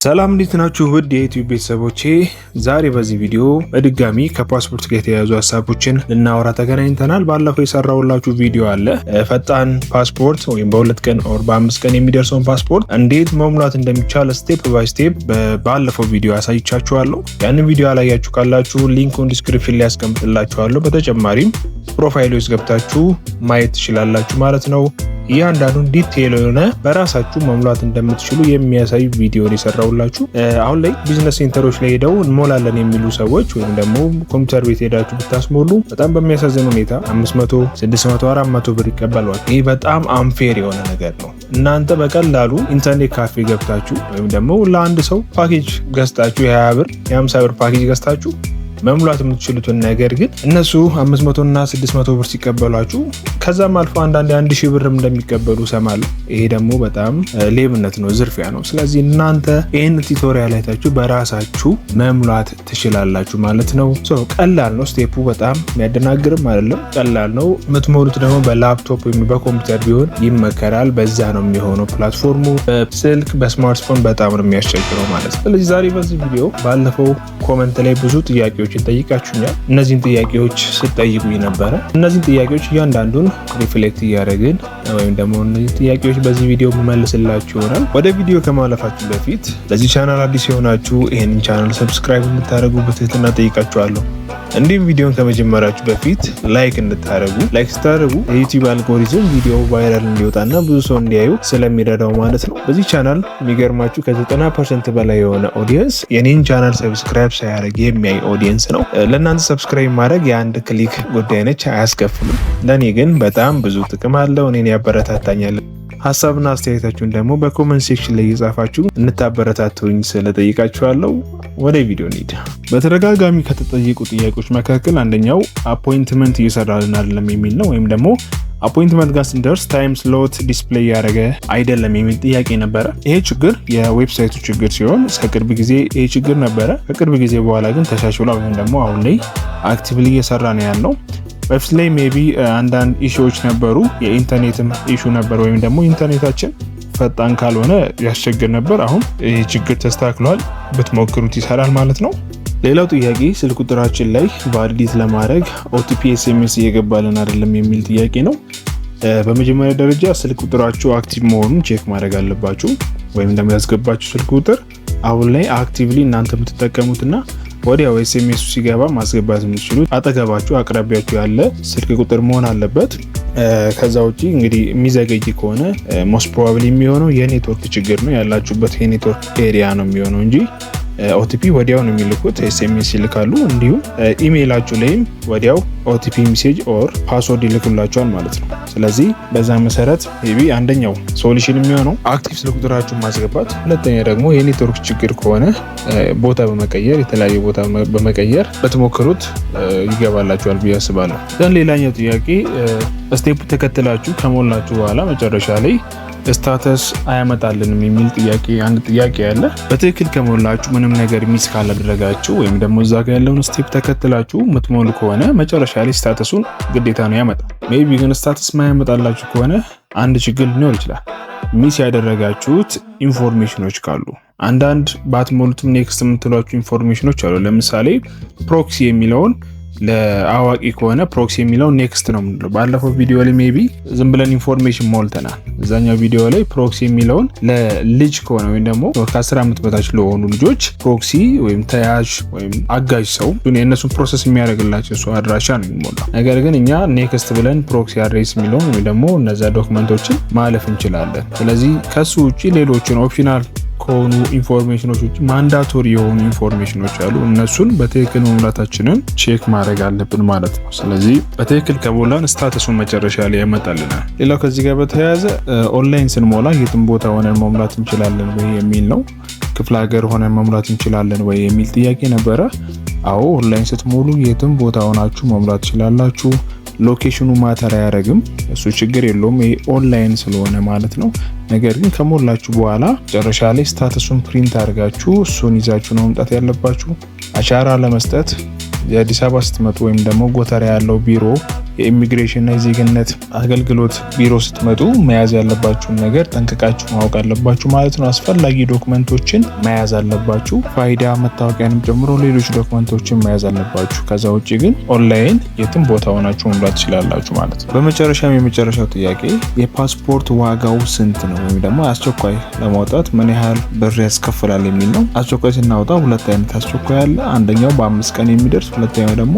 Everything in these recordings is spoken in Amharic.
ሰላም፣ እንዴት ናችሁ? ውድ የዩቲዩብ ቤተሰቦቼ፣ ዛሬ በዚህ ቪዲዮ በድጋሚ ከፓስፖርት ጋር የተያያዙ ሀሳቦችን ልናወራ ተገናኝተናል። ባለፈው የሰራሁላችሁ ቪዲዮ አለ። ፈጣን ፓስፖርት ወይም በ2 ቀን or በ5 ቀን የሚደርሰውን ፓስፖርት እንዴት መሙላት እንደሚቻል step by step ባለፈው ቪዲዮ አሳይቻችኋለሁ። ያንን ቪዲዮ ያላያችሁ ካላችሁ link ኡን description ላይ አስቀምጥላችኋለሁ። በተጨማሪም profile ውስጥ ገብታችሁ ማየት ትችላላችሁ ማለት ነው። እያንዳንዱን detail የሆነ በራሳችሁ መሙላት እንደምትችሉ የሚያሳይ ቪዲዮን የሰራሁላችሁ። አሁን ላይ business center ኦች ላይ ሄደው እንሞላለን የሚሉ ሰዎች ወይም ደግሞ ኮምፒውተር ቤት ሄዳችሁ ብታስሞሉ በጣም በሚያሳዝን ሁኔታ 500፣ 600፣ 400 ብር ይቀበሏል። ይህ በጣም unfair የሆነ ነገር ነው። እናንተ በቀላሉ internet cafe ገብታችሁ ወይም ደግሞ ለአንድ ሰው ፓኬጅ ገዝታችሁ፣ የ20 ብር፣ የ50 ብር ፓኬጅ ገዝታችሁ መሙላት የምትችሉትን ነገር ግን እነሱ 500 እና 600 ብር ሲቀበሏችሁ፣ ከዛም አልፎ አንዳንድ 1000 ብርም እንደሚቀበሉ ሰማለሁ። ይሄ ደግሞ በጣም ሌብነት ነው፣ ዝርፊያ ነው። ስለዚህ እናንተ ይህን tutorial አይታችሁ በራሳችሁ መሙላት ትችላላችሁ ማለት ነው። ቀላል ነው። Step ኡ በጣም የሚያደናግርም አይደለም፣ ቀላል ነው። የምትሞሉት ደግሞ በላፕቶፕ ወይም በኮምፒውተር ቢሆን ይመከራል። በዛ ነው የሚሆነው platform ኡ። በስልክ በስማርትፎን በጣም ነው የሚያስቸግረው ማለት ነው። ስለዚህ ዛሬ በዚህ ቪዲዮ ባለፈው comment ላይ ብዙ ጥያቄዎችን ጠይቃችሁኛል። እነዚህን ጥያቄዎች ስትጠይቁኝ ነበረ። እነዚህን ጥያቄዎች እያንዳንዱን reflect እያደረግን ወይም ደግሞ እነዚህ ጥያቄዎች በዚህ ቪዲዮ መልስላችሁ ይሆናል። ወደ ቪዲዮ ከማለፋችን በፊት ለዚህ ቻናል አዲስ የሆናችሁ ይህንን channel subscribe እንድታደርጉ በትህትና ጠይቃችኋለሁ። እንዲሁም ቪዲዮን ከመጀመራችሁ በፊት like እንድታደርጉ፣ like ስታደርጉ የዩቲዩብ አልጎሪዝም ቪዲዮ viral እንዲወጣና ብዙ ሰው እንዲያዩ ስለሚረዳው ማለት ነው። በዚህ ቻናል የሚገርማችሁ ከ90% በላይ የሆነ audience የኔን channel subscribe ሳያደርግ የሚያይ audience ነው። ለእናንተ subscribe ማድረግ የአንድ click ጉዳይ ነች፣ አያስከፍልም። ለእኔ ግን በጣም ብዙ ጥቅም አለው፣ እኔን ያበረታታኛል። ሀሳብና አስተያየታችሁን ደግሞ በ comment section ላይ እየጻፋችሁ እንድታበረታቱኝ ስለጠይቃችኋለሁ። ወደ ቪዲዮ እንሂድ። በተደጋጋሚ ከተጠየቁ ጥያቄዎች መካከል አንደኛው appointment እየሰራልን አይደለም የሚል ነው። ወይም ደግሞ appointment ጋር ስንደርስ time slot display ያደረገ አይደለም የሚል ጥያቄ ነበረ። ይሄ ችግር የ website ኡ ችግር ሲሆን እስከ ቅርብ ጊዜ ይሄ ችግር ነበረ። ከቅርብ ጊዜ በኋላ ግን ተሻሽሏል ወይም ደግሞ አሁን ላይ actively እየሰራ ነው ያለው። በፊት ላይ maybe አንዳንድ issue ዎች ነበሩ። የኢንተርኔትም issue ነበር ወይም ደግሞ ኢንተርኔታችን ፈጣን ካልሆነ ያስቸግር ነበር። አሁን ይህ ችግር ተስተካክሏል። ብትሞክሩት ይሰራል ማለት ነው። ሌላው ጥያቄ ስልክ ቁጥራችን ላይ validate ለማድረግ OTP SMS እየገባልን አይደለም የሚል ጥያቄ ነው። በመጀመሪያ ደረጃ ስልክ ቁጥራችሁ active መሆኑን check ማድረግ አለባችሁ። ወይም ደግሞ ያስገባችሁ ስልክ ቁጥር አሁን ላይ actively እናንተ የምትጠቀሙትና ወዲያው SMS ኡ ሲገባ ማስገባት የምትችሉት አጠገባችሁ አቅራቢያችሁ ያለ ስልክ ቁጥር መሆን አለበት። ከዛ ውጪ እንግዲህ የሚዘገይ ከሆነ most probably የሚሆነው የኔትወርክ ችግር ነው። ያላችሁበት የ network area ነው የሚሆነው እንጂ OTP ወዲያው ነው የሚልኩት፣ SMS ይልካሉ። እንዲሁም ኢሜይላችሁ ላይም ወዲያው OTP message or password ይልኩላችኋል ማለት ነው። ስለዚህ በዛ መሰረት maybe አንደኛው solution የሚሆነው active ስልክ ቁጥራችሁን ማስገባት፣ ሁለተኛ ደግሞ የኔትወርክ ችግር ከሆነ ቦታ በመቀየር፣ የተለያየ ቦታ በመቀየር ብትሞክሩት ይገባላችኋል ብዬ አስባለሁ። Then ሌላኛው ጥያቄ step ተከትላችሁ ከሞላችሁ በኋላ መጨረሻ ላይ status አያመጣልንም የሚል ጥያቄ አንድ ጥያቄ አለ። በትክክል ከሞላችሁ፣ ምንም ነገር miss ካላደረጋችሁ ወይም ደግሞ እዛ ጋር ያለውን step ተከትላችሁ የምትሞሉ ከሆነ መጨረሻ ላይ status ኡን ግዴታ ነው ያመጣል። Maybe ግን status ማያመጣላችሁ ከሆነ አንድ ችግር ሊኖር ይችላል። Miss ያደረጋችሁት information ኖች ካሉ፣ አንዳንድ ባትሞሉትም next የምትሏቸው information ኖች አሉ። ለምሳሌ proxy የሚለውን ለአዋቂ ከሆነ proxy የሚለውን next ነው የምንለው። ባለፈው ቪዲዮ ላይ maybe ዝም ብለን information ሞልተናል። እዛኛው ቪዲዮ ላይ proxy የሚለውን ለልጅ ከሆነ ወይም ደግሞ ከ10 ዓመት በታች ለሆኑ ልጆች proxy ወይም ተያዥ ወይም አጋዥ ሰው የእነሱን process የሚያደርግላቸው ሰው አድራሻ ነው የሚሞላው። ነገር ግን እኛ next ብለን proxy address የሚለውን ወይም ደግሞ እነዛ document ኦችን ማለፍ እንችላለን። ስለዚህ ከሱ ውጭ ሌሎችን optional ከሆኑ information ኖች ውጭ mandatory የሆኑ information ኖች አሉ። እነሱን በትክክል መሙላታችንን check ማድረግ አለብን ማለት ነው። ስለዚህ በትክክል ከሞላን status ኡን መጨረሻ ላይ ያመጣልናል። ሌላው ከዚህ ጋር በተያያዘ ኦንላይን ስንሞላ የትም ቦታ ሆነን መሙላት እንችላለን ወይ የሚል ነው። ክፍለ ሀገር ሆነን መሙላት እንችላለን ወይ የሚል ጥያቄ ነበረ። አዎ፣ ኦንላይን ስትሞሉ የትም ቦታ ሆናችሁ መሙላት ትችላላችሁ። Location ኑ matter አያደርግም። እሱ ችግር የለውም። ይሄ ኦንላይን ስለሆነ ማለት ነው። ነገር ግን ከሞላችሁ በኋላ መጨረሻ ላይ status ኡን print አድርጋችሁ እሱን ይዛችሁ ነው መምጣት ያለባችሁ። አሻራ ለመስጠት የአዲስ አበባ ስትመጡ ወይም ደግሞ ጎተራ ያለው ቢሮ የኢሚግሬሽንና የዜግነት አገልግሎት ቢሮ ስትመጡ መያዝ ያለባችሁን ነገር ጠንቅቃችሁ ማወቅ አለባችሁ ማለት ነው። አስፈላጊ ዶክመንቶችን መያዝ አለባችሁ። ፋይዳ መታወቂያንም ጨምሮ ሌሎች ዶክመንቶችን መያዝ አለባችሁ። ከዛ ውጭ ግን ኦንላይን የትም ቦታ ሆናችሁ መሙላት ትችላላችሁ ማለት ነው። በመጨረሻም የመጨረሻው ጥያቄ የፓስፖርት ዋጋው ስንት ነው ወይም ደግሞ አስቸኳይ ለማውጣት ምን ያህል ብር ያስከፍላል የሚል ነው። አስቸኳይ ስናወጣ ሁለት አይነት አስቸኳይ አለ። አንደኛው በ5 ቀን የሚደርስ፣ ሁለተኛው ደግሞ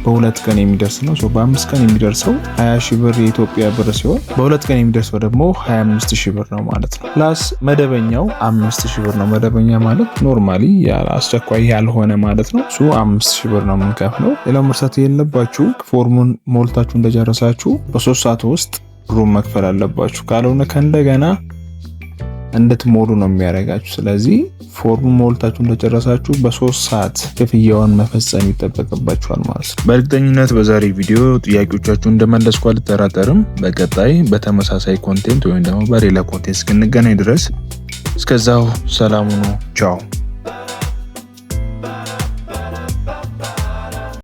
በ2 ቀን የሚደርስ ነው። በ5 ቀን የሚደርሰው 20 ሺህ ብር የኢትዮጵያ ብር ሲሆን በ2 ቀን የሚደርሰው ደግሞ 25 ሺህ ብር ነው ማለት ነው። Plus መደበኛው 5 ሺህ ብር ነው። መደበኛ ማለት normally አስቸኳይ ያልሆነ ማለት ነው። እሱ 5 ሺህ ብር ነው የምንከፍለው። ሌላው መርሳት የሌለባችሁ ፎርሙን ሞልታችሁ እንደጨረሳችሁ በ3 ሰዓት ውስጥ ብሩን መክፈል አለባችሁ። ካልሆነ ከእንደገና እንድትሞሉ ነው የሚያደርጋችሁ። ስለዚህ ፎርሙን ሞልታችሁ እንደጨረሳችሁ በ3 ሰዓት ክፍያውን መፈጸም ይጠበቅባችኋል ማለት ነው። በእርግጠኝነት በዛሬ ቪዲዮ ጥያቄዎቻችሁ እንደመለስኩ አልጠራጠርም። በቀጣይ በተመሳሳይ content ወይም ደግሞ በሌላ content እስክንገናኝ ድረስ እስከዛው ሰላም ሁኑ። ቻው።